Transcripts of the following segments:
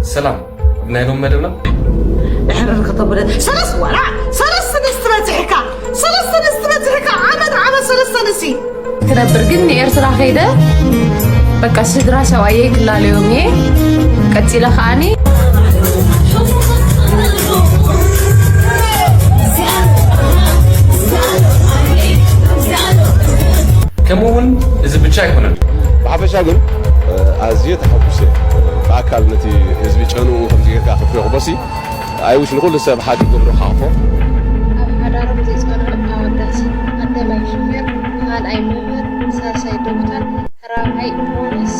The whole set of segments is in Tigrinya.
ሰላም፣ ኣብ ናይ ሎም መደብና ድሕሪ ርክተ ብለት ሰለስ ዋላ ሰለስተ ንስቲ በፂሕካ ሰለስተ ንስቲ በፂሕካ ዓመት ዓመት ሰለስተ ንሲ ክነብር ግን ንኤርትራ ከይደ በቃ ስድራ ሰብኣየይ ክላለዮም እየ ቀፂለ ከዓኒ ከምኡ እውን እዚ ብቻ ኣይኮነን። ብሓፈሻ ግን ኣዝየ ተሓጉሰ። ብኣካል ነቲ ህዝቢ ጨንኡ ከምዚ ጌርካ ክትረኽቦሲ፣ I wish ንኹሉ ሰብ ሓደ ይገብሮ ክሓልፎ። ኣብ ሓዳሮም ዘይጸንዑ ኣወዳት፣ ቀዳማይ ሹፌር፣ ካልኣይ መምህር፣ ሳልሳይ ዶክተር፣ ራብዓይ ፖሊስ።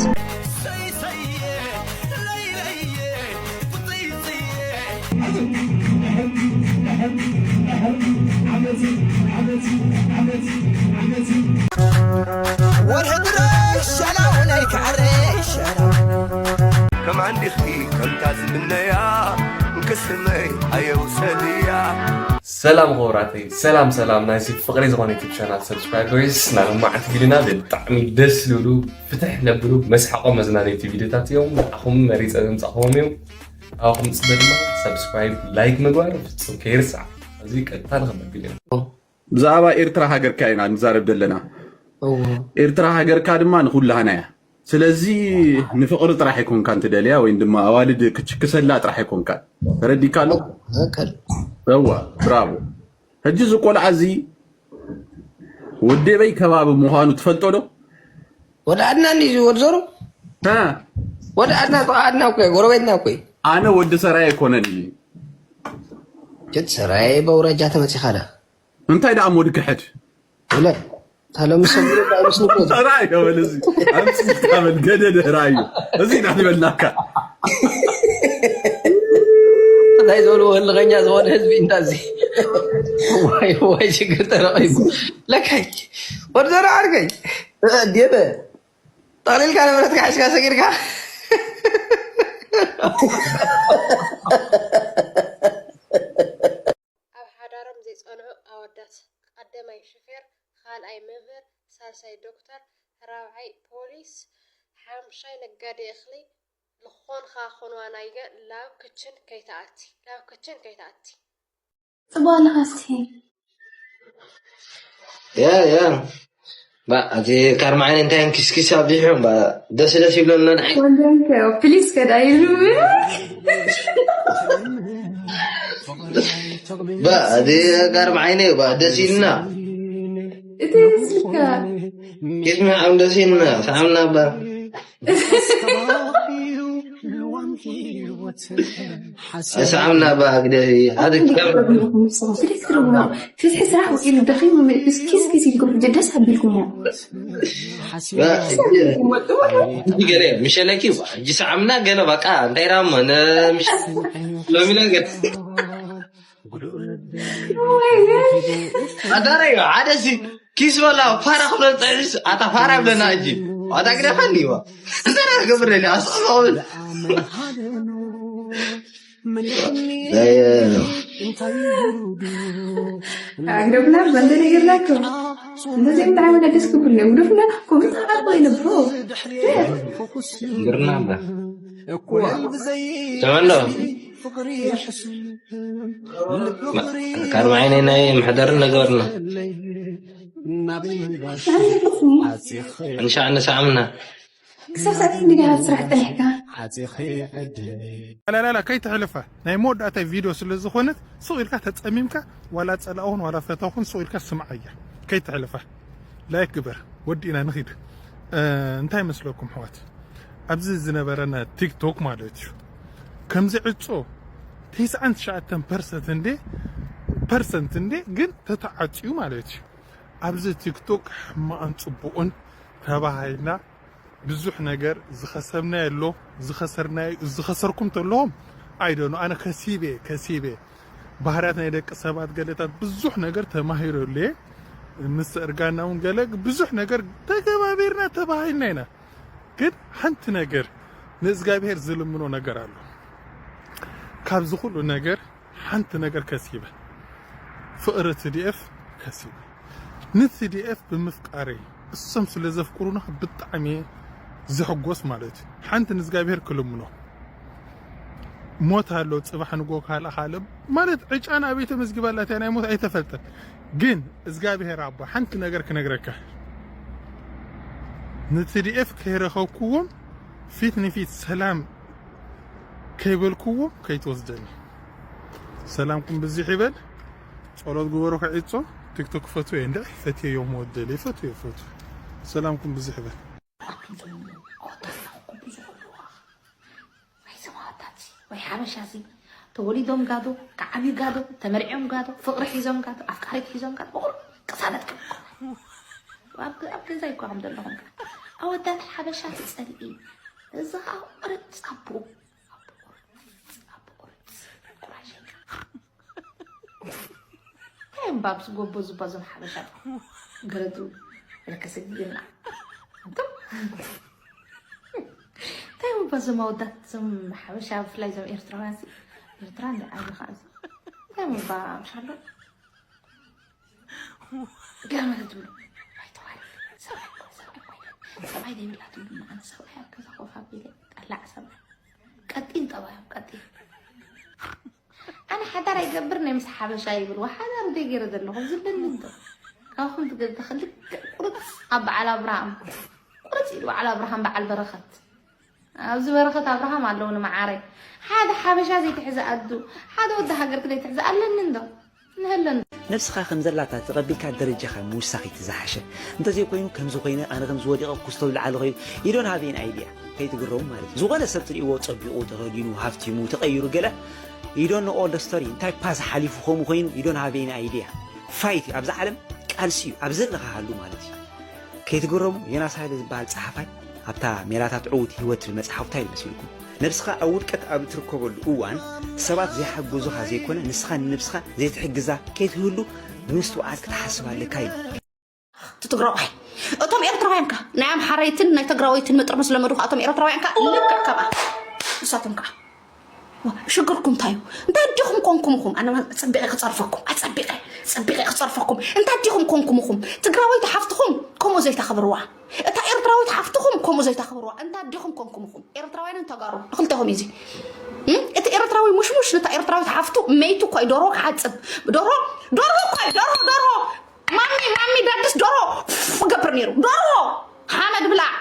ወርሒ ድረሽ ሸላው ናይ ከዕረይ ሸላው ከማን ዲኺ ከምታ ዝምነያ እንክስመይ ኣየውሰድያ ሰላም ኸብራተይ ሰላም ሰላም ናይዚ ፍቕሪ ዝኾነ ዩቱብ ቻናል ሰብስክራይበርስ ናብ ማዓት ቪድዮና ብጣዕሚ ደስ ዝብሉ ፍትሕ ለብሉ መስሓቆ መዝናነይቲ ቪድዮታት እዮም ንዓኹም መሪፀ ዘምፃእኹዎም እዮም ኣኹም ፅበ ድማ ሰብስክራይብ ላይክ ምግባር ፍፁም ከይርሳዕ እዚ ቀጥታ ንኸመግል እዮም ብዛዕባ ኤርትራ ሃገርካ ኢና ንዛረብ ዘለና። ኤርትራ ሃገርካ ድማ ንኹላህና እያ። ስለዚ ንፍቕሪ ጥራሕ ኣይኮንካን ትደልያ ወይም ድማ ኣዋልድ ክችክሰላ ጥራሕ ኣይኮንካን። ተረዲካ ኣሎ? እዋ ብራቮ። ሕጂ እዚ ቆልዓ እዚ ወደበይ ከባቢ ምዃኑ ትፈልጦ ዶ? ወደ ኣድና እንዲ ወድ ዞሮ ወደ ኣድና እኮ ኣድና እኮ ጎረቤትና እኮ ኣነ ወዲ ሰራይ ኣይኮነን እዩ ጀት ሰራይ በውረጃ ተመጺኻ ዳ እንታይ ደኣ ሞድ ክሕድ ብለ ታሎም ሰብሩ ዳይስ ንቆ ራይ ገበል እዚ ኣምጽካ በል ገደደ ራዩ እዚ ኢና ዝበልናካ እንታይ ዝበሉ ወልኸኛ ዝኾነ ህዝቢ እንታዚ ወይ ወይ ችግር ተረቂቡ ለካይ ወደ ዘራ ኣርገኝ ዲበ ጠቕሊልካ ንብረትካ ሒዝካ ሰጊድካ ኣብ ሓዳሮም ዘይጸንዑ ኣወዳት፣ ቀደማይ ሹፌር፣ ካልኣይ መምህር፣ ሳልሳይ ዶክተር፣ ራብዓይ ፖሊስ፣ ሓምሻይ ነጋዴ እኽሊ፣ ልኾንኻ ኾንዋ ናይገ ላብ ክችን ከይትኣቲ ላብ ክችን ከይትኣቲ። ጽቡቕ ኣለኻ እስኪ። ያ ያ ባ ኣቲ ካርማዓይን እንታይ ኪስኪስ ኣብዚሑ ባ ደስ ደስ ይብለና ንዓይ ወንድምከ ፕሊስ ከዳ ይብሉ ባ ኣቲ ካርማዓይነ ባ ደስ ይልና እቲ ስልካ ኬድና ዓም ደስ ይልና ሰዓምና ባ ሰዓምና ባ ግደፊ ሓደ ክታብ ፍትሒ ስራሕ ውዒሉ ደኺሙ መጺኡስ ኪስ ኪስ ኢልኩም ሕጂ ደስ ኣቢልኩሞ ገለ ምሸለኪ ሕጂ ሰዓምና ገለ በቃ እንታይ ራሞ ሎሚ ነገር ኣዳራይ ሓደ ሲ ኪስ በላ ፋራ ክብለ ዝፀዕስ ኣታ ፋራ ይብለና እጂ ኣታ ግደፈኒ ይዋ እንታይ ገብረኒ ኣስቕብል ግደፉና በንተ ነጊርናኩም እንደዚህ እንታይ ሆነ ደስ ክብል ነው ግደፉና ኮሜንት አርጎ ይነብሮ ግርና እምበር ተመሎ ካብ ዓይነይ ናይ ምሕደር ነገርና እንሻ ንሰዓምና ክሳብ ሰዓት ክንዲ ገና ስራሕ ጠኒሕካ ላላላ ከይትሕልፋ ናይ መወዳእታይ ቪድዮ ስለ ዝኾነት ሱቕ ኢልካ ተጸሚምካ ዋላ ጸላእኹን ዋላ ፈተኹን ሱቕ ኢልካ ስምዓያ ከይትሕልፋ ላይክ ግበር ወዲእና ንኺድ እንታይ መስለኩም ሕዋት ኣብዚ ዝነበረና ቲክቶክ ማለት እዩ ከምዚ ዕጾ ተስዓን ትሽዓተን ፐርሰንት እንዴ ፐርሰንት እንዴ ግን ተተዓጽዩ ማለት እዩ ኣብዚ ቲክቶክ ሕማቕን ጽቡቕን ተባሂልና ብዙሕ ነገር ዝኸሰብናዮ ኣሎ ዝኸሰርናዮ ዝኸሰርኩም ተለኹም ኣይደኑ ኣነ ከሲበ ከሲበ ባህርያት ናይ ደቂ ሰባት ገለታት ብዙሕ ነገር ተማሂረሉ እየ ምስ እርጋና እውን ገለ ብዙሕ ነገር ተገባቢርና ተባሂልና ኢና ግን ሓንቲ ነገር ንእግዚኣብሔር ዝልምኖ ነገር ኣሎ ካብዚ ኩሉ ነገር ሓንቲ ነገር ከሲበ ፍቕሪ ትዲኤፍ ከሲበ ንትዲኤፍ ብምፍቃረይ እሶም ስለ ዘፍቅሩና ብጣዕሚ ዝሕጎስ ማለት እዩ ሓንቲ ንእግዚኣብሔር ክልምኖ ሞት ኣሎ፣ ጽባሕ ንጎ ካልእ ካልእ ማለት ዕጫና ኣበይ ተመዝጊባ ኣላ እቲኣ ናይ ሞት ኣይተፈልጠን። ግን እግዚኣብሔር ኣቦ ሓንቲ ነገር ክነግረካ፣ ንቲዲኤፍ ከይረኸብኩዎም ፊት ንፊት ሰላም ከይበልኩዎም ከይትወስደኒ። ሰላምኩም ብዝሕ ይበል። ጸሎት ግበሩ ከዒጾ። ቲክቶክ ፈትወ እንደ ፈትየ ዮም ወደል ፈትወ ፈትወ። ሰላምኩም ብዝሕ ይበል። ኣቱም ዘመኑ ኣወዳት ናኹም ብዙ ኣለዋ። ወይ ዘማወዳት ወይ ሓበሻ ሲ ተወሊዶም ጋዶ፣ ክዓብዩ ጋዶ፣ ተመርዕዮም ጋዶ፣ ፍቕሪ ሒዞም ጋዶ፣ ኣፍቃሪት ሒዞም ጋዶ፣ ብቑር ቅሳነት ክም ኣብ ገ- ኣብ ገዛ ይኳኹም ዘለኹም ከ ኣወዳት ሓበሻ ትጸልኢ። እዚ ኸዓ ቁርጽ ኣቦ ኣቦ ቁርጽ ኣቦ ቁርጽ ቁራሸካ። እንታይ እምባ ኣብዚ ጎቦ ዝባዞም ሓበሻ ገረዱ ለከሰግግና እንታይ እምባ ዞም ኣወዳት ዞም ሓበሻ ብፍላይ ዞም ኤርትራውያን ሲ ኤርትራ እንደ ዓቢ ከዓ እዚ እንታይ እምባ ምሻሎ ገመረ ትብሉ ኣይተዋል ሰብኣይ እኮ ሰብኣይ እኮ ሰብኣይ ዘይብላ ትብሉ ኣነ ሰብኣይ ኣብ ገዛ ኮፍ ኣቢለ ጠላዕ ሰብኣይ ቀጢን ጠባዮም ቀጢን ኣነ ሓዳር ኣይገብር ናይ ምስ ሓበሻ ይብል ሓዳር ደይ ገይረ ዘለኹ ዝብለኒ እንዶ ካብኹም ትገብተ ክልክ ቁርፅ ኣብ በዓል ኣብርሃም ቁርፅ ኢሉ በዓል ኣብርሃም በዓል በረኸት ኣብዚ በረኸት ኣብርሃም ኣለዉ ንመዓረይ ሓደ ሓበሻ ዘይትሕዚ ኣዱ ሓደ ወዲ ሃገርክ ዘይትሕዚ ኣለኒ እንዶ ንህለን ነብስኻ ከም ዘላታ ተቐቢልካ ደረጃኻ ምውሳኽ እቲ ዝሓሸ። እንተዘይኮይኑ ከምዚ ኮይነ ኣነ ከም ዝወዲቐ ኩስቶ ዝለዓለ ኮይኑ you don't have any idea። ከይትግረሙ ማለት እዩ። ዝኾነ ሰብ ትርእይዎ ጸቢቑ፣ ተኸዲኑ፣ ሃፍቲሙ፣ ተቐይሩ ገለ you don't know all the story። እንታይ ፓዝ ሓሊፉ ከምኡ ኮይኑ you don't have any idea። ፋይት እዩ። ኣብዛ ዓለም ቃልሲ እዩ። ኣብ ዘለኻ ሃሉ ማለት እዩ። ከይትግረሙ ዮናስ ሃይለ ዝበሃል ጸሓፋይ ኣብታ ሜላታት ዕዉት ህይወት ዝብል መጽሓፉ እንታይ ኢሉ መሲልኩም? ነብስኻ ኣብ ውድቀት ኣብ እትርከበሉ እዋን ሰባት ዘይሓግዙኻ ዘይኮነ ንስኻ ንነብስኻ ዘይትሕግዛ ከይትህሉ ብምስትውዓል ክትሓስብ ኣለካ እዩ። እቲ ትግራዋይ እቶም ኤርትራውያን ከ ናይ ኣምሓራይትን ናይ ትግራወይትን ምጥርምስ ለመዱ ከ እቶም ኤርትራውያን ከ ልክዕ ከምኣ ንሳቶም ከ ሽግርኩም እንታይ እዩ እንታይ ኣዲኹም ኮንኩም ኢኹም ኣነ ፀቢቐ ክፀርፈኩም ኣፀቢቐ ፀቢቐ ክፀርፈኩም እንታይ ኣዲኹም ኮንኩም ኢኹም ትግራወይቲ ሓፍትኹም ከምኡ ዘይተኽብርዋ እታ ኤርትራዊት ሓፍትኹም ከምኡ ዘይተኽብርዋ እንታይ ኣዲኹም ኮንኩም ኢኹም ኤርትራውያንን ተጋሩ ንክልተኹም እዩ እዚ እቲ ኤርትራዊ ሙሽሙሽ ነታ ኤርትራዊት ሓፍቱ መይቱ እኳ እዩ ደርሆ ክሓፅብ ደርሆ ደርሆ እኳ እዩ ደርሆ ደርሆ ማሚ ማሚ ዳድስ ደርሆ ክገብር ነይሩ ደርሆ ሓመድ ብላዕ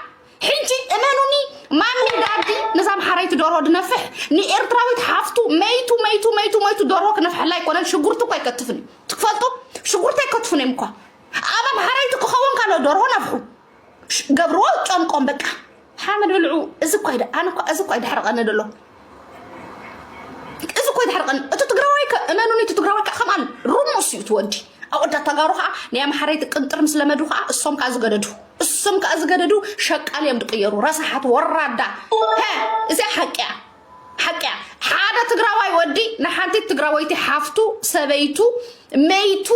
ሕጂ እመኑኒ ማሚ ዳዲ ነዛ ኣምሓራይቲ ደርሆ ድነፍሕ ንኤርትራዊት ሓፍቱ መይቱ መይቱ መይቱ መይቱ ደርሆ ክነፍሐላ ኣይኮነን ሽጉርቲ እኳ ኣይከትፍን እዩ ትፈልጡ ሽጉርቲ ኣይከትፍን እዮም እኳ ኣብ ኣምሓራይቲ ክኸውን ካሎ ደርሆ ነፍሑ ገብርዎ ጨንቆም በቃ ሓመድ ብልዑ እዚ እኳ ይደ ኣነ እኳ እዚ እኳ ይደሕርቀኒ ደሎ እዚ እኳ ይደሕርቀኒ እቲ ትግራዋይ ከ እመኑኒ እቲ ትግራዋይ ከ ከማን ሩሙስ እዩ ትወዲ ኣወዳት ተጋሩ ከዓ ናይ ኣምሓረይቲ ቅንጥር ምስ ለመዱ ከዓ እሶም ከዓ ዝገደዱ እሶም ከዓ ዝገደዱ ሸቃል እዮም ዝቅየሩ ረሳሓት ወራዳ ሀ እዚኣ ሓቂያ ሓቂያ ሓደ ትግራዋይ ወዲ ንሓንቲ ትግራወይቲ ሓፍቱ ሰበይቱ መይቱ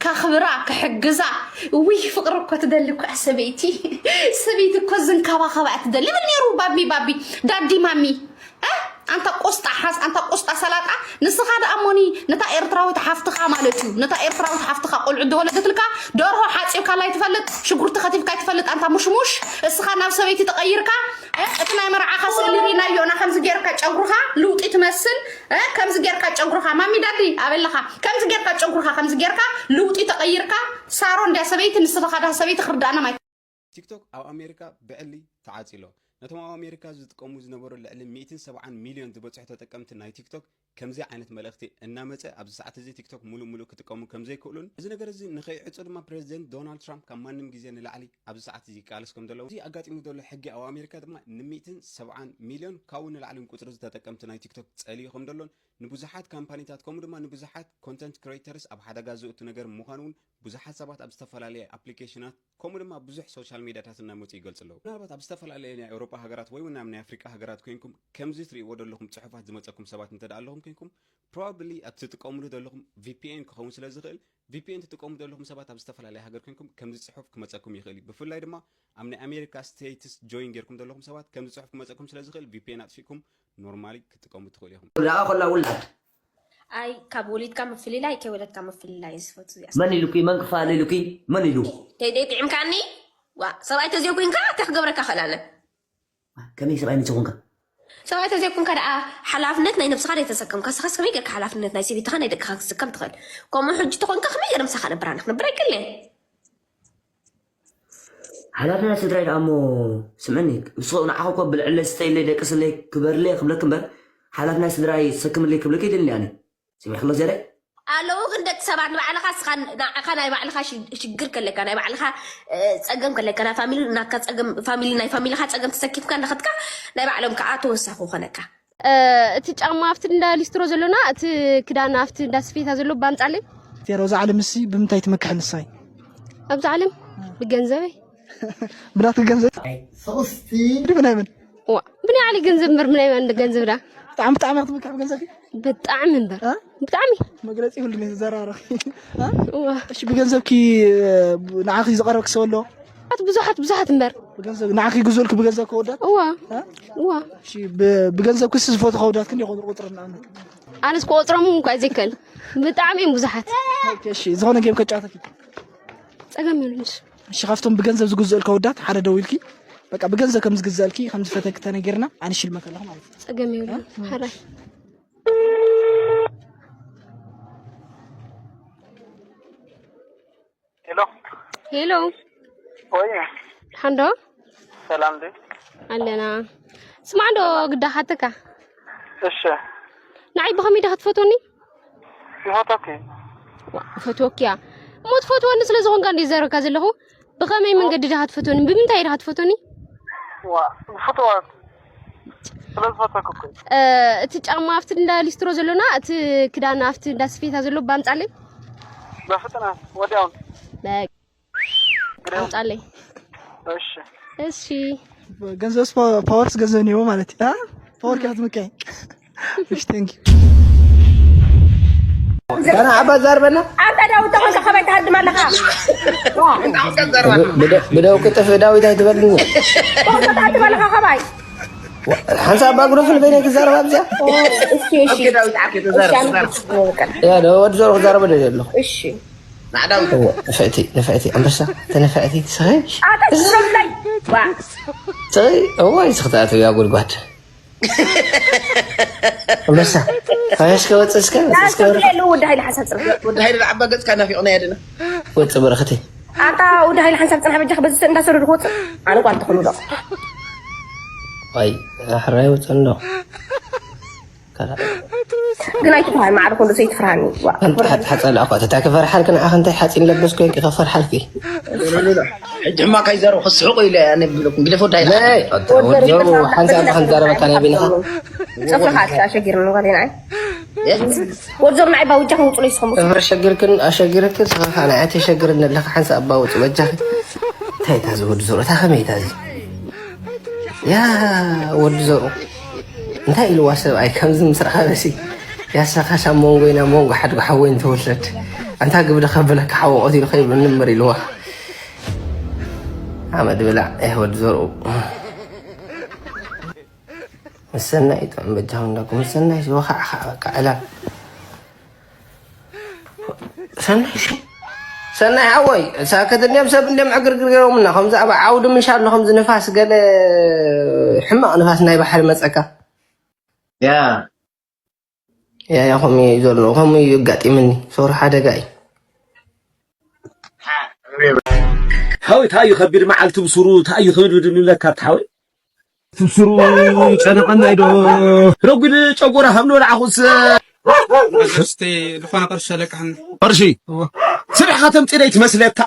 ከኽብራ ክሕግዛ ውይ ፍቅሪ እኮ ትደሊ እኮ ሰበይቲ ሰበይቲ እኮ ዝንከባኸባ ትደሊ ብል ነይሩ ባቢ ባቢ ዳዲ ማሚ ኣንታ ቆስጣ ሓዝ ኣንታ ቆስጣ ሰላጣ ንስኻ ደኣ ሞኒ ነታ ኤርትራዊት ሓፍትኻ ማለት እዩ ነታ ኤርትራዊት ሓፍትኻ ቆልዑ ዝወለደትልካ ደርሆ ሓፂብካላ ይትፈልጥ ሽጉርቲ ከቲፍካ ይትፈልጥ ኣንታ ሙሽሙሽ እስኻ ናብ ሰበይቲ ተቐይርካ እቲ ናይ መርዓኻ ስእሊ ሪናዮ እና ከምዚ ጌርካ ጨጉርኻ ልውጢ ትመስል ከምዚ ጌርካ ጨጉርኻ ማሚ ዳዲ ኣበለኻ ከምዚ ጌርካ ጨጉርኻ ከምዚ ጌርካ ልውጢ ተቐይርካ ሳሮን ድያ ሰበይቲ ንስኻ ዳ ሰበይቲ ክርዳእና ማይ ቲክቶክ ኣብ ኣሜሪካ ብዕሊ ተዓጺሎ። ነቶም ኣብ ኣሜሪካ ዝጥቀሙ ዝነበሩ ልዕሊ ሚእትን ሰብዓን ሚልዮን ዝበጽሑ ተጠቀምቲ ናይ ቲክቶክ ከምዚ ዓይነት መልእኽቲ እናመጸ ኣብዚ ሰዓት እዚ ቲክቶክ ሙሉእ ሙሉእ ክጥቀሙ ከም ዘይክእሉን እዚ ነገር እዚ ንኸይዕጾ ድማ ፕሬዚደንት ዶናልድ ትራምፕ ካብ ማንም ግዜ ንላዕሊ ኣብዚ ሰዓት እዚ ይቃለስ ከም ዘሎ እዚ ኣጋጢሙ ዘሎ ሕጊ ኣብ ኣሜሪካ ድማ ንሚእትን ሰብዓን ሚልዮን ካብኡ ንላዕሊ ቁጽሪ ተጠቀምቲ ናይ ቲክቶክ ጸልዩ ከም ዘሎን ንብዙሓት ካምፓኒታት ከምኡ ድማ ንብዙሓት ኮንተንት ክሬተርስ ኣብ ሓደጋ ዘእቱ ነገር ምዃኑ እውን ብዙሓት ሰባት ኣብ ዝተፈላለየ ኣፕሊኬሽናት ከምኡ ድማ ብዙሕ ሶሻል ሚድያታት እናመፁ ይገልፁ ኣለዉ። ምናልባት ኣብ ዝተፈላለየ ናይ ኤውሮጳ ሃገራት ወይ እውን ኣብ ናይ ኣፍሪቃ ሃገራት ኮይንኩም ከምዚ ትርእይዎ ዘለኹም ፅሑፋት ዝመፀኩም ሰባት እንተ ደኣ ኣለኹም ኮይንኩም ፕሮባብሊ ኣብ ትጥቀምሉ ዘለኹም ቪፒኤን ክኸውን ስለ ዝኽእል ቪፒኤን ትጥቀሙ ዘለኹም ሰባት ኣብ ዝተፈላለየ ሃገር ኮይንኩም ከምዚ ፅሑፍ ክመፀኩም ይኽእል እዩ። ብፍላይ ድማ ኣብ ናይ ኣሜሪካ ስቴትስ ጆይን ጌርኩም ዘለኹም ሰባት ከምዚ ፅሑፍ ክመፀኩም ስለ ዝኽእል ቪፒኤን ኣጥፊእኩም ኖርማሊ ክትጥቀሙ ትኽእሉ ኢኹም። ደኣ ኮላ ውላድ ኣይ ካብ ወሊድካ ምፍልላይ ከይወለድካ ምፍልላይ ዝፈቱ እዚኣ መን ኢሉኪ መን ክፋል ኢሉኪ መን ኢሉ ደይ ደይ ጥዕምካኒ ዋ ሰብኣይ ተዘይኮይንካ እንታይ ክገብረካ ክእል ኣነ ከመይ ሰብኣይ ንሱ ኮንካ ሰብኣይ ተዘይኮንካ ደኣ ሓላፍነት ናይ ነብስኻ ዘይተሰከምካ፣ ንስኻስ ከመይ ጌርካ ሓላፍነት ናይ ሰበይትኻ ናይ ደቅኻ ክትስከም ትኽእል? ከምኡ ሕጂ ተኾንካ ከመይ ገይረ ምሳኻ ነብራ ንኽነብር ኣይክእልን። ሓላፍነት ናይ ስድራይ ደኣ እሞ ስምዕኒ፣ ንስኹ ንዓኹ እኮ ብልዕለይ፣ ስተይለይ፣ ደቅስለይ፣ ክበርለይ ክብለክ እምበር ሓላፍነት ናይ ስድራይ ሰክምለይ ክብለክ ይደሊ ኣነ። ስሚዕክሎ ዘረይ? ኣለዉ ግን ደቂ ሰባት ንባዕልኻ እስኻ ንዓኻ ናይ ባዕልኻ ሽግር ከለካ ናይ ባዕልኻ ጸገም ከለካ ናይ ፋሚሊ ናካ ጸገም ፋሚሊ ናይ ፋሚሊኻ ጸገም ተሰኪፍካ እንዳኸትካ ናይ ባዕሎም ከዓ ተወሳኺ ኮነካ። እቲ ጫማ ኣብቲ እንዳ ሊስትሮ ዘሎና እቲ ክዳን ኣብቲ እንዳ ስፌታ ዘሎ ባምጻለይ። ሮዛ ዓለም እሲ ብምንታይ ትመክሕ ንሳይ? ኣብዚ ዓለም ብገንዘበይ ብናትክ ገንዘብ ብናይ መን ዋ ብናይ ዓሊ ገንዘብ እምበር ብናይ መን ገንዘብ ዳ ብጣዕሚ ብጣዕሚ ክትምክሕ ብገንዘብ ብጣዕሚ እምበር እ? ብጣዕሚ መግለፂ ይብሉን እዩ ዘራረኺ እ? ዋ እሺ ብገንዘብኪ ንዓኺ ዝቐረብኪ ሰብ ኣሎ ኣት ብዙሓት ብዙሓት እምበር ብገንዘብ ንዓኺ ይግዝኡልኪ ብገንዘብ ከወዳት እዋ እ? እዋ እሺ ብ- ብገንዘብኪ ስ ዝፈትዎ ከወዳት ክንደይ ይኾኑ ቁፅሪ ንኣብነት ኣነስ ክቆፅሮም እውን እኳ ዘይክእል ብጣዕሚ እዮም ብዙሓት ኦኬ፣ እሺ ዝኾነ ጌም ከጫወተኪ ጸገም የብሉን። እሺ እሺ ካብቶም ብገንዘብ ዝግዝኡልካ ወዳት ሓደ ደዊልኪ በቃ ብገንዘብ ከም ዝግዘእልኪ ከም ዝፈተኪ ተነጊርና ኣነ ሽልመክ ኣለኹ ማለት እዩ። ጸገም የብሉን። ሓራይ ሄሎ ሄሎ ወይ ሓንዶ ሰላም ዲ ኣለና። ስማዕ እንዶ ግዳ ሓተካ እሺ ንዓይ ብኸመይ ዳ ክትፈትወኒ? ይፈተኪ ዋ፣ እፈትወኪ እያ እሞ ትፈትወኒ ስለ ዝኾንካ እንደ ይዛረብካ ዘለኹ። ብኸመይ መንገዲ ዳ ክትፈትወኒ? ብምንታይ ዳ ክትፈትወኒ? ዋ ፍትወት ስለ ዝፈተኩ እኮ እዩ። እ፣ እቲ ጫማ ኣብቲ እንዳ ሊስትሮ ዘሎና እቲ ክዳን ኣብቲ እንዳ ስፌታ ዘሎ ባምጻለይ። በፍጥነት ወዲያውን በቃ ኣምጻለይ። እሺ እሺ ገንዘብስ ፓወርስ ገንዘብ እኒሄዎ ማለት እዩ። ፓወር ከያ ትምካይ። እሺ thank you። ገና ዓባ ዛርበና ኣንተ ዳዊት ተኾንካ ከመይ ትሃድም ኣለኻ? ብደው ቅጥፍ ዳዊት ኣይትበልኒ። ተኾንካ ትሃድም ኣለኻ ከማይ? ሓንሳብ ኣባ ግደፉ ንበይነይ ክዛረብ ኣብዚኣ። እስኪ እሺ ዳዊት ዓርኪ ተዛረብ ተዛረብ። ያ ዶ ወዲ ዘሩ ክዛረብ ደሊ ኣለኹ። እሺ ንዓዳም ንፍዕቲ ንፍዕቲ ኣንበሳ ተነፍዕቲ ስኺ ኣታ ትስረብለይ ዋ ስኺ እዋይ ስኽታኣት እያ ጉድጓድ ኣንበሳ ኣያሽ ከወፅእ እስከ እስከ ወደ ሃይለ ሓሳብ ፅርሕ ወደ ሃይለ ዓባ ገፅካ ናፊቕና ያድና ወፅእ በረኽቲ ኣታ ወደ ሃይለ ሓንሳብ ፅናሕ በጃ በዚ እንዳሰሩ ድክወፅእ ኣነ ጓል ትኾኑ ዶ ኣይ ኣሕራይ ወፅእ እንዶ ግን ኣይትፍርሃኒ ማዕረ ኮንዶ ዘይትፍርሃኒ ሓፀላ እኳ ተታ ክፈርሓልክ ንዓኸ እንታይ ሓፂን ለበስኩ ከፈርሓልክ ሕጂ ሕማቅ ኣይዛረቡ ክስሕቁ ኢለ ኣነ ብለኩም ግደፎ ዳይ ሓንሳብ ክንዛረበካ ናይ ቢንኻ ፀፍርኻ ኣሸጊርኒ ጓሌና ወዲ ዞር ንዓይ ባውጃ ከውፅሎ ይስኹም እፍር ሸግርክን ኣሸግርክን ስኻኻ ንዓይ ተሸግርኒ ኣለኻ ሓንሳብ ባውፅ በጃኺ እንታይ እታ ዝወዲ ዞር እታ ከመይ እታ እዚ ያ ወዲ ዘርኡ እንታይ ኢልዋ ሰብኣይ ከምዚ ምስ ረኸበሲ ያሰኻሽ ኣብ መንጎይን ኣብ መንጎ ሓድጉ ሓወይን ትውለድ ኣንታ ግብዲ ከብለካ ሓወ ቆቲሉ ከይብለኒ እምበር ኢልዋ ሓመድ ብላዕ ያ ወዲ ዘርኡ መሰናይ ጥዑም በጃኹም እንዳኩም መሰናይ ወኻዕ ኻዕ በቃ ዕላል ሰናይ ሰናይ ሓወይ ሳከት እንዲም ሰብ እንዲም ዕግርግር ገይሮምና ከምዚ ኣብ ዓውዲ ምንሻ ኣሎ ከምዚ ንፋስ ገለ ሕማቕ ንፋስ ናይ ባሕሪ መፀካ ያ ያ ያ ከምኡ እዩ ዘሎ ከምኡ እዩ ኣጋጢምኒ ሶሪ ሓደጋ እዩ ሓወይ እንታይ እዩ ከቢድ መዓልቲ ብሱሩ እንታይ እዩ ከቢድ ብድልለካ ሓወይ ትብስሩ ጨነቐና ኢዶ ረጒድ ጨጎራ ሃብሎ ለዓኹስ እስቲ ዝኾነ ቅርሺ ለቅሕኒ ቅርሺ ስራሕ ከተምፅእ ዶ ይትመስለካ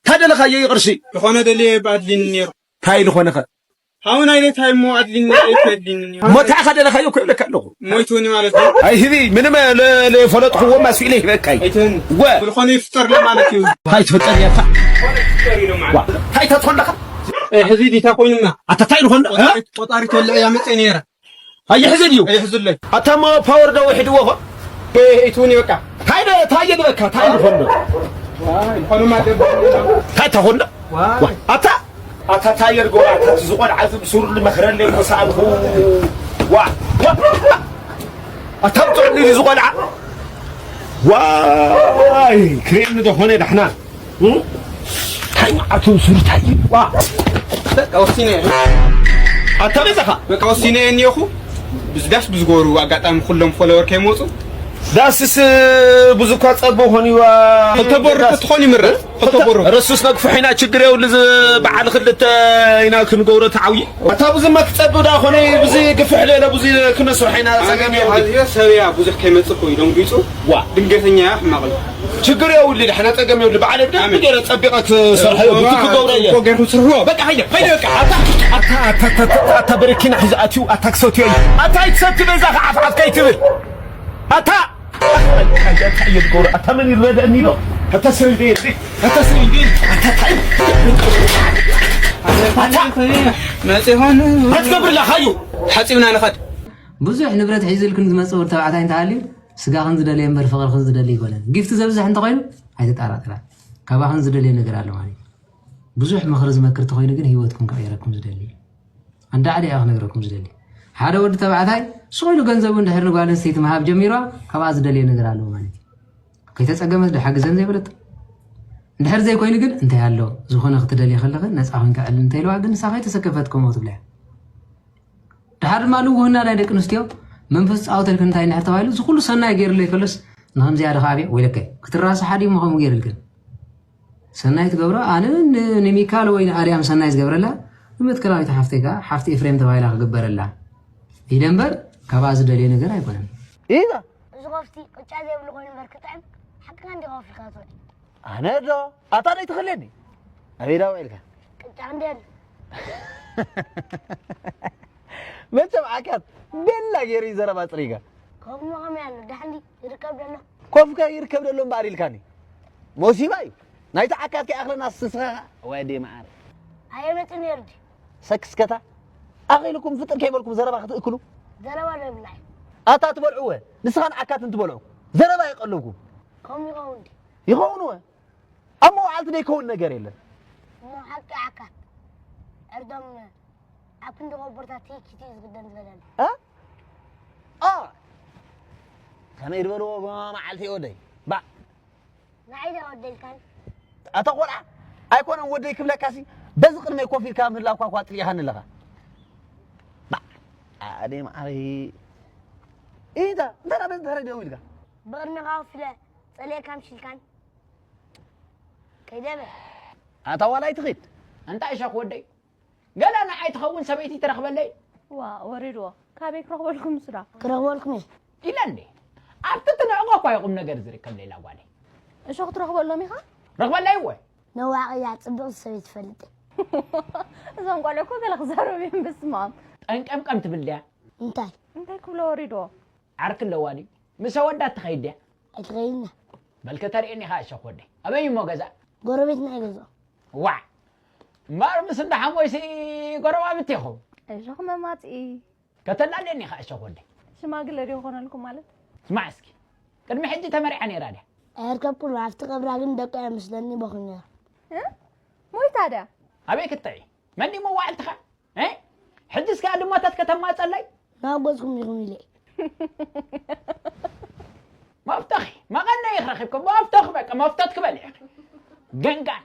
ታደለኻዮ እዩ ቅርሺ ዝኾነ ደልየ ብኣድሊኒ ነይሩ ታይ ዝኾነኸ ሃው ናይ ሌታይ እሞ ኣድሊኒ ኣይትመድሊኒ ነይሩ ሞታ ኢኻ ደለኻዮ እኮ ይብለካ ኣለኹ ሞይቱኒ ማለት ነው ኣይ ህቢ ምንም ለፈለጥኽዎ ማስኢለ ይበካይ ኣይትህን ወ ዝኾነ ይፍጠር ለማለት እዩ ታይ ትፍጠር እያ ታይ ተትኾለኻ ሕዚ ዲታ ኮይኑና ኣታ ታይ ዝኾን ቆጣሪ ተወልዐ እያ መፀ ነይረ ኣየ ሕዚ ድዩ ኣይሕዝለይ ኣታ ሞ ፓወር ዶ ውሕድዎ ኾ ይትውን ይበቃ ታይ ዶ ታይ ይበካ ታይ ዝኾን ዶ ይኾኑ ማደብ ታይ ተኾን ዶ ኣታ ኣታ ታየር ጎ ኣታ ዝቆልዓ ዝብሱር ልመኽረለይ መሳልኹ ዋ ኣታ ብጥዕኒ ዝቆልዓ ዋይ ክሬም ዶ ኾነ ዳሕና እንታይ መዓቱ ሱር እንታይ እዩ ዋ በቃ ወሲነ ኣታ መጻኻ በቃ ወሲነ እኒኦኹ ብዝዳስ ብዝገበሩ ኣጋጣሚ ኩሎም ፎሎወር ከይመፁ። ዳስስ ብዙ እኳ ጸቡ ኾን ይዋ ክልተ በሩ ተትኾን ይምረፅ። ክልተ በሩ። ረሱስ ነግፍሕ ኢና ችግር የብሉ። በዓል ክልተ ኢና ክንገብሮ ተዓውይ። ኣታ ብዙ መክጸቡ ዳ ኾነ ብዙ ግፍሕ ለለ ብዙ ክነስርሕ ኢና ጸገም የብሉ። ኣዝዮ ሰብያ ብዙሕ ከይመፅእ ኮይኑ ደንጊፁ። ዋ። ድንገተኛ እያ ሕማቕ እዩ። ችግር የብሉ። ዳሕና ጸገም የብሉ። በዓል ብደ ኣሜን። ብደ ጸቢቐት ሰርሐ ብዙ ክገብረ እየ። ገርኩ ስርሑ በቃ። ሀይደ ሀይደ በቃ። ኣታ ኣታ ኣታ ኣታ በረኪና ሒዙ ኣትዩ ኣታ ክሰትዮ እዩ። ኣታ ይትሰቲ በዛ ከዓፍዓፍ ከይትብል ኣታ ኣታ ይገብር ኣታ መን ይረዳእኒ ዶ ኣታ ሰብደ ኣታ ሰብደ ኣታ ታይ ኣታ መፅእ ኾን ኣትገብርላ ካዩ ሓፂብና ንኸድ ብዙሕ ንብረት ሒዝልክን ዝመጽእ ወዲ ተባዕታይ እንተሃልዩ ስጋኽን ዝደልዮ እምበር ፍቕርኽን ዝደሊ ኣይኮነን። ጊፍቲ ዘብዝሕ እንተኾይኑ ኣይተጠራጥራ። ካባኽን ዝደልዮ ነገር ኣሎ ማለት እዩ። ብዙሕ ምኽሪ ዝመክር እንተኾይኑ ግን ህይወትኩም ክቕይረኩም ዝደሊ እዩ። ኣንዳዕዲ እያ ክነግረኩም ዝደሊ። ሓደ ወዲ ተባዕታይ ስቕ ኢሉ ገንዘቡ እንድሕር ንጓል ኣንስተይቲ ምሃብ ጀሚሯ ካብኣ ዝደልዮ ነገር ኣለዎ ማለት እዩ። ከይተጸገመት ዶ ሓግዘን ዘይበለቶ? እንድሕር ዘይኮይኑ ግን እንታይ ኣሎ? ዝኾነ ክትደልየ ከለኺ ነጻ ኮይንካ ዕልል እንተኢልዋ ግን ንሳ ከይተሰከፈት ከምኡ ትብላ እያ። ድሓር ድማ ልውህና ናይ ደቂ ኣንስትዮ መንፈስ ጻወተልክ እንታይ እንድሕር ተባሂሉ እዚ ኩሉ ሰናይ ገይርለይ ከሎስ ንኸምዚኣ ዶ ከዓብየ ወይለከ ክትራስሓ ድዩ እሞ ከምኡ ገይርልክን ሰናይ ትገብሮ ኣነ ን- ንሚካል ወይ ንኣርያም ሰናይ ዝገብረላ ንመትከላዊት ሓፍተይ ከዓ ሓፍቲ ኤፍሬም ተባሂላ ክግበረላ ኢለ እምበር ካብኣ ዝደልዮ ነገር ኣይኮነን ኢዛ እዚ ኮፍቲ ቅጫ ዘይብሉ ኮይኑ እምበር ክጥዕም ሓቅካ እንዲ ኮፍልካ ትወዲ ኣነ ዶ ኣታ ደይ ትኽልየኒ ኣበይ ዳ ውዒልካ ቅጫ እንዲ የለ መቸም ዓካት ቤላ ገይሩ እዩ ዘረባ ፅሪጋ ከምኡ ከመይ ኣሎ ዳሕንዲ ይርከብ ደሎ ኮፍካ ይርከብ ደሎ እምበኣር ኢልካኒ ሞሲባ እዩ ናይቲ ዓካት ከይኣኽለና ስስኻ ወዲ መዓር ኣየመፅእ ነይሩ ዲ ሰክስከታ ኣኺልኩም ፍጥር ከይበልኩም ዘረባ ክትእክሉ ዘረባ ደብላ እዩ ኣታ ትበልዕወ ንስኻን ዓካትን ትበልዑ ዘረባ ይቀለኩም ከምኡ ይኸውን ዲ ይኸውን ወ ኣብ መውዓልቲ ደይከውን ነገር የለን እሞ ሓቂ ዓካት ዕርዶም ኣብ ክንዲ ቆቦርታት ቲኪቲ ዝግደን ዝበለኒ እ? ኦ ከመይ ዝበልዎ መዓልቲ ወደይ ባ ንዓይ ዶ ወደልካን ኣታ ቆልዓ ኣይኮነን ወደይ ክብለካሲ በዚ ቅድመይ ኮፍ ኢልካ ምህላውካ እኳ ጥሊኻኒ ኣለኻ ባ ኣደ ማዓረይ ኢታ እንታይ ዳ በዚ ድሕሪ ደው ኢልካ ብቕድሚኻ ኮፍ ኢለ ጸልየካ ምሽልካን ከይደበ ኣታ ዋላ ኣይትኺድ እንታይ ሸኽ ወደይ ገለ ንዓይ ትኸውን ሰበይቲ ትረኽበለይ ዋ ወሪድዎ ካበይ ክረኽበልኩም ስዳ ክረኽበልኩም እየ ኢለ እንዴ ኣብቲ ትንዕቆ እኳ ይቑም ነገር ዝርከብ ሌላ ጓለይ እሾ ክትረኽበሎም ኢኻ ረኽበለይ እወ ነዋቕያ ጽብቕቲ ሰበይቲ ትፈልጥ እዞም ቆልዑ እኮ ገለ ክዛረቡ እዮም በስማም ጠንቀምቀም ትብል ድያ እንታይ እንታይ ክብሎ ወሪድዎ ዓርኪ ኣለዋ ድዩ ምስ ወዳት ትኸይድ ድያ ኣይትኸይድና በልከ ተርእየኒ ኢኻ እሸኽ ወደይ ኣበይ እሞ ገዛ ጎረቤትና ይገዝኦ ዋዕ እምበኣር ምስ እንዳ ሓሞይሲ ጎረባብቲ ኢኹም እሾ ክመማፅኢ ከተላልየኒ ኢኻ እሸኽ ወደይ ሽማግለ ድዩ ክኾነልኩም ማለት ስማዕ እስኪ ቅድሚ ሕጂ ተመሪዓ ነይራ ድያ ኣየርከብኩን ኣብቲ ቀብራ ግን ደቂ ኣንስለኒ በኹ ነይሩ እ? ሞይታ ድያ ኣበይ ክትጥዒ መን ድዩ መዋዕልትኻ እ? ሕጂ እስከ ኣድማታት ከተማፀለይ ናብ ገዝኩም ኢኹም ኢለ መፍተኺ መቐነይ ረኺብኩም መፍተኺ በቃ መፍተት ክበል ኢኺ ገንጋን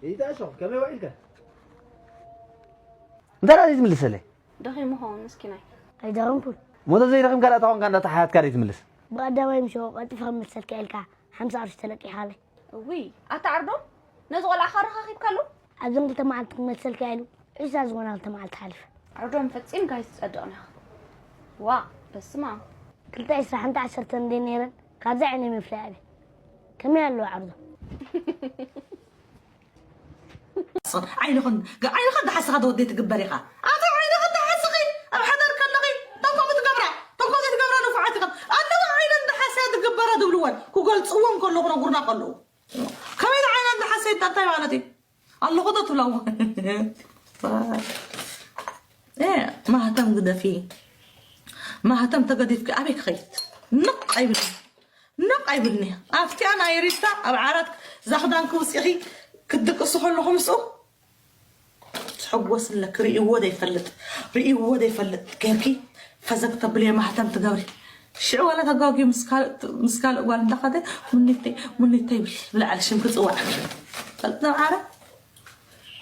ይታሾ ከመይ ውዒልካ እንታይ ዳ ዘይትምልሰለይ ደኺሙ ኸውን ምስኪናይ ኣይደኸምኩን ሞተ ዘይረኺምካ ዳ ተኾንካ እንዳተሓያትካ ዘይትምልስ ብቐዳማይ ምሸ ቀልጢፈ ክመልሰልካ ኢልካ ሓምሳ ቅርሺ ተለቂኻለይ እውይ ኣታ ዓርዶም ነዚ ቆልዓ ኸረኻኺብካሉ ኣብዘን ክልተ መዓልቲ ክመልሰልካ ኢሉ ዒስራ ዝኾና ክልተ መዓልቲ ሓሊፈ ዓርዶም ፈጺምካ ኣይትጸድቕን ኢኻ ዋ በስማ ክልተ ዒስራ ሓንቲ ዓሰርተ እንደ ነይረን ካብዚ ዓይነ ምፍላይ ኣበ ከመይ ኣለዎ ዓርዶም ዓይንኽን ዓይንኽን ተሓስኻ ተወደይ ትግበር ኢኻ ኣቲ ዓይንኽን ተሓስኺ ኣብ ሓዳር ከለኺ ተንኮ ክትገብራ ተንኮ ዘይትገብራ ንፉዓት ኢኽን ኣለዋ ዓይነን ተሓስያ ትግበራ ትብልወን ክገልፅወን ከለኹ ነጉርና ከለዉ ከመይ ዓይነን ተሓስያ እንታይ ማለት እዩ ኣለኹ ዶ ትብላ ማህተም ግደፊ ማህተም ተገዲፍኪ ኣበይ ክኸይድ ንቕ ኣይብል ነቕ ኣይብልኒ ኣብቲኣ ናይ ሪታ ኣብ ዓራት ዛኽዳን ክውፅኢኺ ክትድቅሱ ከለኹ ምስኡ ትሕጎስ ኣለኪ ርእይዎ ዘይፈልጥ ርእይዎ ዘይፈልጥ ጌርኪ ፈዘግ ተብልዮ ማህተም ትገብሪ ሽዑ ዋላ ተጋግዩ ምስ ካልእ ጓል እንዳኸደ ሙኒተይ ሙኒተይ ይብል ብላዕሊ ሽም ክፅዋዕ ፈልጥ ኣብ ዓራት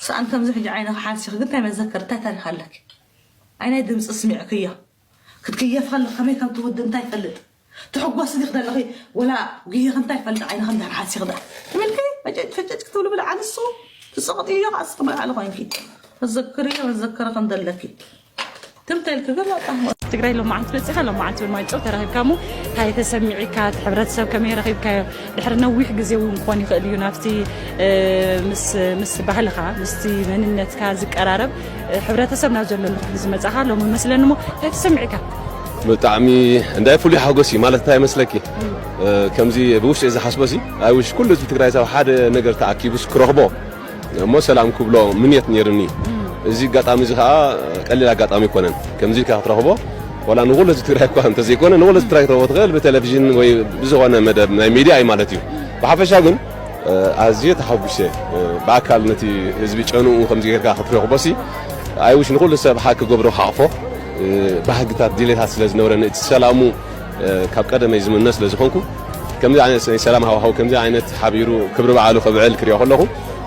ሰኣን ከምዚ ሕጂ ዓይነ ክሓልሲኺ ግን እንታይ መዘከር እንታይ ታሪክ ኣለኪ ኣይ ናይ ድምፂ ስሚዕክዮ ክትግየፍ ከለኺ ከመይ ከም ትውዲ እንታይ ይፈልጥ? ትሕጎስ ዲኺ ደለኺ ወላ ጉሂኺ እንታይ ይፈልጥ? ዓይንኺ እንድሕር ሓሲኺ ደኣ ትምልኪ ፈጨጭ ፈጨጭ ክትብሊ ብልዓ ንሱ ትስቕጥ እዮ። ከኣ እስኺ ብልዓሊ ኮይንኪ ተዘክርዮ መዘከርኺ እንደለኪ ትምተልኪ ግን በቃ ትግራይ ሎማዓንቲ መፂኻ ሎማዓንቲ እውን ማይጨው ተረኺብካ እሞ እንታይ ተሰሚዒካ? እቲ ሕብረተሰብ ከመይ ረኺብካዮ? ድሕሪ ነዊሕ ግዜ እውን ክኾን ይኽእል እዩ ናብቲ ምስ ምስ ባህልኻ ምስቲ መንነትካ ዝቀራረብ ሕብረተሰብ ናብ ዘለሉ ክፍሊ ዝመጻኻ ሎሚ መስለኒ እሞ እንታይ ተሰሚዕካ? ብጣዕሚ እንታይ ፍሉይ ሓጎስ እዩ ማለት እንታይ ይመስለኪ? ከምዚ ብውሽጢ ዝሓስቦ ሲ ኣይውሽ ኩሉ ህዝቢ ትግራይ ኣብ ሓደ ነገር ተኣኪቡስ ክረኽቦ እሞ ሰላም ክብሎ ምንየት ነይሩኒ። እዚ ኣጋጣሚ እዚ ከዓ ቀሊል ኣጋጣሚ ኣይኮነን። ከምዚ ኢልካ ክትረኽቦ ዋላ ንኹሉ ህዝቢ ትግራይ እኳ እንተዘይኮነ ንኹሉ ህዝቢ ትግራይ ክትረኽቦ ትኽእል ብቴሌቪዥን ወይ ብዝኾነ መደብ ናይ ሚድያ እዩ ማለት እዩ። ብሓፈሻ ግን ኣዝየ ተሓጒሰ ብኣካል ነቲ ህዝቢ ጨንኡ ከምዚ ጌርካ ክትረኽቦ ሲ ኣይውሽ ንኹሉ ሰብ ሓቂ ክገብሮ ክሓቕፎ ባህግታት ድሌታት ስለ ዝነበረኒ እቲ ሰላሙ ካብ ቀደመይ ዝምነ ስለ ዝኾንኩ ከምዚ ዓይነት ናይ ሰላም ሃዋህው ከምዚ ዓይነት ሓቢሩ ክብሪ በዓሉ ከብዕል ክሪኦ ከለኹ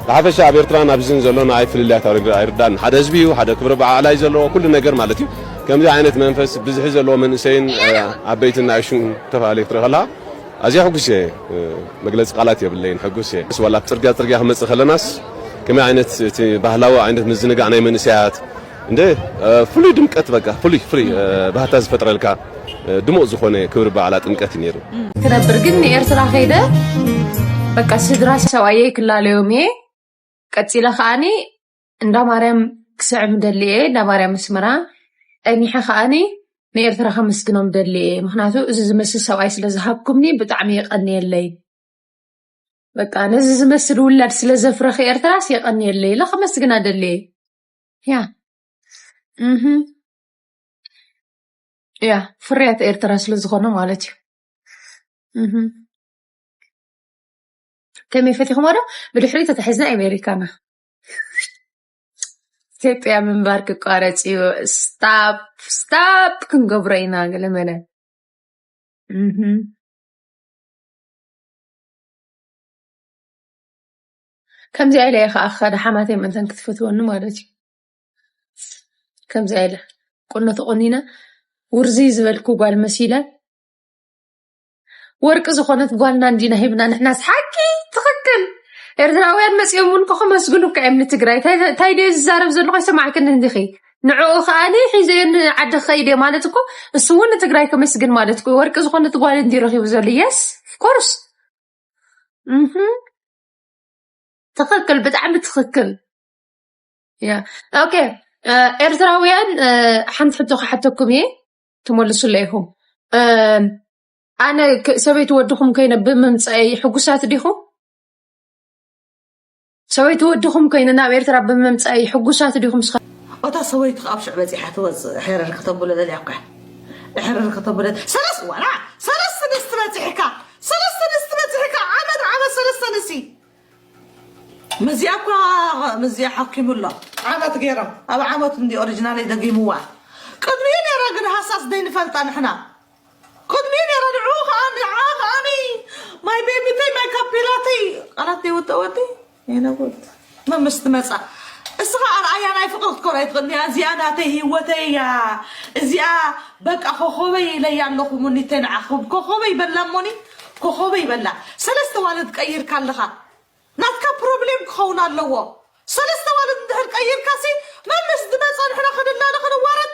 ብሓፈሻ ኣብ ኤርትራን ኣብዝን ዘሎ ንዓይ ፍልልያት ኣይርዳን ሓደ ህዝቢ እዩ ሓደ ክብሪ በዓል እዩ ዘለዎ ኩሉ ነገር ማለት እዩ ከምዚ ዓይነት መንፈስ ብዝሒ ዘለዎ መንእሰይን ዓበይትን ንኣሽቱን ተፈላለዩ ክትርኢ ከለኻ ኣዝየ ሕጉስ እየ መግለፂ ቃላት የብለይን ሕጉስ እየ ዋላ ጽርግያ ጽርግያ ክመፅእ ከለናስ ከመይ ዓይነት እቲ ባህላዊ ዓይነት ምዝንጋዕ ናይ መንእሰያት እንደ ፍሉይ ድምቀት በቃ ፍሉይ ፍሉይ ባህታ ዝፈጥረልካ ድሙቕ ዝኾነ ክብሪ በዓላ ጥምቀት እዩ ነይሩ። ክነብር ግን ንኤርትራ ከይደ በቃ ስድራ ሰብኣየይ ክላለዮም እየ ቀጺለ ከኣኒ እንዳ ማርያም ክስዕም ደሊ እየ እንዳ ማርያም ኣስመራ ጠሚሐ ከኣኒ ንኤርትራ ከመስግኖም ደሊ እየ ምክንያቱ እዚ ዝመስል ሰብኣይ ስለ ዝሃብኩምኒ ብጣዕሚ የቀንየለይ በቃ ነዚ ዝመስል ውላድ ስለ ዘፍረኺ ኤርትራስ የቀንየለይ ኢለ ከመስግና ደሊ እየ ያ እህ ያ ፍርያት ኤርትራ ስለ ዝኾነ ማለት እዩ እህ ከመይ ፈቲኹሞ ዶ ብድሕሪት ተታሒዝና ኣሜሪካና ኢትዮጵያ ምንባር ክቋረፅ እዩ stop stop ክንገብሮ ኢና ገለመለ እህ ከምዚኣ ኢለ እየ ከዓ ክኸዳ ሓማተይ ምእንተን ክትፈትወኒ ማለት እዩ ከምዚኣ ኢለ ቁኖ ተቆኒነ ውርዝይ ዝበልኩ ጓል መሲለ ወርቂ ዝኾነት ጓልና እንዲና ሂብና ንሕናስ ሓቂ ትኽክል ኤርትራውያን መፂኦም እውን ከመስግኑካ እዮም ንትግራይ እንታይ ድየ ዝዛረብ ዘለኹ ይሰማዕክኒ እንዲኺ ንዕኡ ከዓኒ ሒዘዮ ንዓዲ ክኸይድ እየ ማለት እኮ እሱ እውን ንትግራይ ከመስግን ማለት እኮ ወርቂ ዝኾነት ጓል እንዲ ረኺቡ ዘሎ yes of course ትኽክል ብጣዕሚ ትኽክል ያ okay ኤርትራውያን ሓንቲ ሕቶ ክሓተኩም እየ ትመልሱለይ ኢኹም ኣነ ሰበይቲ ወድኹም ኮይነ ብምምፀአይ ሕጉሳት ዲኹም ሰበይቲ ወድኹም ኮይነ ናብ ኤርትራ ብምምፀአይ ሕጉሳት ዲኹም ስኻ እታ ሰበይትኻ ኣብ ሽዕ በፂሓ ትወፅእ ሕርር ከተብሎ ደልያ እኳ ሕርር ከተብሎ ሰለስ ዋላ ሰለስተ ደስ ትበፂሕካ ሰለስተ ደስ ትበፂሕካ ዓመት ዓመት ሰለስተ ንሲ ምዚኣ እኳ ምዚኣ ሓኪሙ ኣሎ ዓመት ገይሮም ኣብ ዓመት እንዲ ኦሪጂናለይ ደጊምዋ ቅድሚኡ ነይራ ግን ሃሳስ ዘይንፈልጣ ንሕና ቅድሚኡ ነይራ ንዕኡ ከዓ ንዓ ከዓኒ ማይ ቤቢተይ ማይ ካፒላተይ ቃላት ዘይወጠወቲ የነጉት መምስ ትመፃ እስኻ ኣርኣያ ናይ ፍቅሪ ክትኮን ኣይትኽእልኒ እዚኣ ናተይ ህይወተይ እያ እዚኣ በቃ ኮኾበይ ኢለያ ኣለኹ ሙኒተይ ንዓኹም ኮኾበይ በላ እሞኒ ኮኾበይ በላ ሰለስተ ዋልድ ቀይርካ ኣለኻ ናትካ ፕሮብሌም ክኸውን ኣለዎ ሰለስተ ዋልድ እንድሕር ቀይርካሲ መምስ ዝመፀ ንሕና ክንላለ ክንዋረድ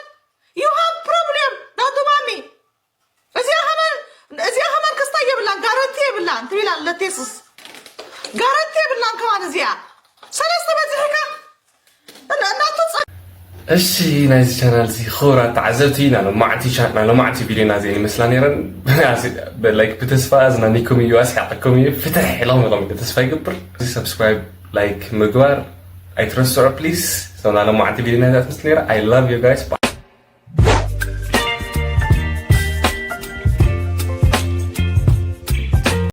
you have problem ናቱ ማሚ እዚኣ ከማን እዚኣ ከማን ክስታይ የብላን ጋረንቲ የብላን ትብል ኣለቴስስ ጋረንቲ የብላን ከማን እዚኣ ሰለስተ በዚሕካ እናቱ እሺ ናይዚ ቻናል እዚ ክቡራት ተዓዘብቲ ናይ ሎማዕንቲ ቻ- ናይ ሎማዕንቲ ቪድዮና እዚአን ይመስላ ነይረን ላይክ ብተስፋ ኣዝናኒኩም እዩ ኣስሒቅኩም እዩ ፍትሕ ኢሎም ኢሎም ተስፋ ይገብር እዚ ሰብስክራይብ ላይክ ምግባር ኣይትረስዑ ፕሊስ ሰው ናይ ሎማዕንቲ ቪድዮና እዚኣ ትመስል ነይራ I love you guys